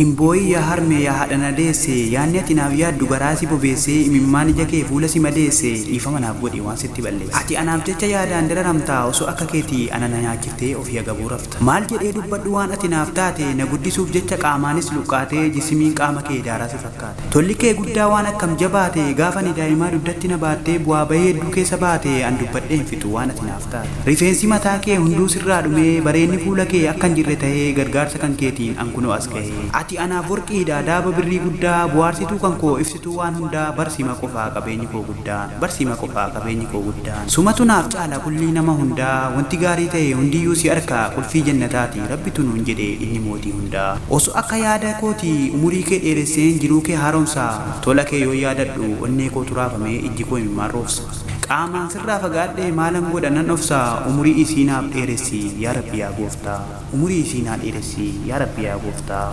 Hin boo'in yaa harmee yaa haadha na deesse Yaanni ati naaf yaaddu garaa si bobeessee Imimmaan ija kee fuula si madeesse Dhiifama naaf godhi waan sitti balleesse Ati anaaf jecha yaadaan dararamta Osoo akka keetii ana na nyaachiftee Ofii agabuu rafta Maal jedhee dubbadhu waan ati naaf taate Na guddisuuf jecha qaamaanis luqqaatee Jisimiin qaama kee daaraa si fakkaate Tolli kee guddaa waan akkam jabaate Gaafa ani daa'imaa dugdatti na baattee Bu'aa bahii hedduu keessa baate An dubbadhee hin fixu waan ati naaf taate. Rifeensi mataa kee hunduu sirraa dhumee, bareenni fuula kee akka hin jirre tahee, gargaarsa kan keetiin an kunoo as gahee. Ati anaaf worqiidha, daaba birrii guddaa, buhaarsituu kan koo, ibsituu waan hundaa, bar sima qofaa qabeenyi koo guddaan, bar sima qofaa qabeenyi koo guddaan. Sumatu naaf caala kullii nama hundaa, wanti gaarii tahe hundiyyuu si arkaa, qulfii jannataati, Rabbitu nuun jedhe inni mootii hundaa. Osoo akka yaada kootii umurii kee dheeresseen jiruu kee haaromsa, tola kee yoon yaadadhu onnee kootu raafamee ijji koo imimmaan roobsa. Qaamaan sirraa fagaadhee maalan godha nan obsa umurii isii naaf dheeressi yaa rabbi yaa gooftaa umurii isii naa dheeressi yaa rabbi yaa gooftaa.